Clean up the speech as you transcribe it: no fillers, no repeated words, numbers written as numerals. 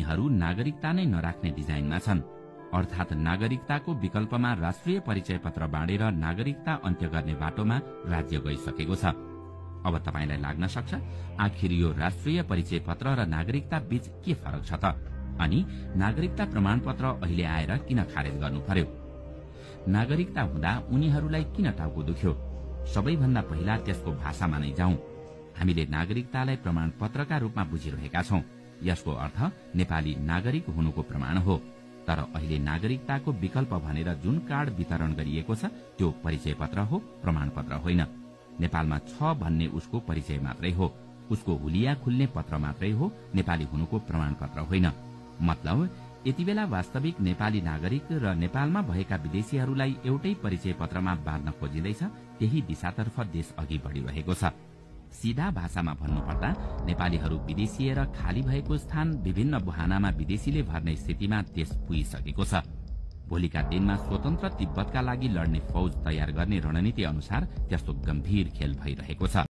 उनीहरू नागरिकता नै नराख्ने डिजाइनमा छन्। अर्थात नागरिकताको विकल्पमा राष्ट्रिय परिचय पत्र बाँडेर नागरिकता अन्त्य गर्ने बाटोमा राज्य गइसकेको छ। अब तपाईलाई लाग्न सक्छ, आखिर यो राष्ट्रिय परिचय पत्र र नागरिकता बीच के फरक छ त? अनि नागरिकता प्रमाणपत्र अहिले आएर किन खारेज गर्नु पर्यो? नागरिकता हुँदा उनीहरूलाई किन टाउको दुख्यो? सबैभन्दा पहिला त्यसको भाषामा नै जाउँ। हामीले नागरिकतालाई प्रमाणपत्रका रूपमा बुझिरहेका छौं। यसको अर्थ नेपाली नागरिक हुनुको प्रमाण हो। तर अहिले नागरिकताको विकल्प भनेर जुन कार्ड वितरण गरिएको छ त्यो परिचय पत्र हो, प्रमाणपत्र होइन। नेपालमा छ भन्ने उसको परिचय मात्रै हो, उसको हुलिया खुल्ने पत्र मात्रै हो, नेपाली हुनुको प्रमाणपत्र होइन। मतलब यति बेला वास्तविक नेपाली नागरिक र नेपालमा भएका विदेशीहरूलाई एउटै परिचय पत्रमा बाँध्न खोजिँदैछ। त्यही दिशातर्फ देश अघि बढ़िरहेको छ। सीधा भाषामा भन्नुपर्दा नेपालीहरू विदेशिएर खाली भएको स्थान विभिन्न बहानामा विदेशीले भर्ने स्थितिमा देश पुगिसकेको छ। भोलिका दिनमा स्वतन्त्र तिब्बतका लागि लड्ने फौज तयार गर्ने रणनीति अनुसार त्यस्तो गम्भीर खेल भइरहेको छ।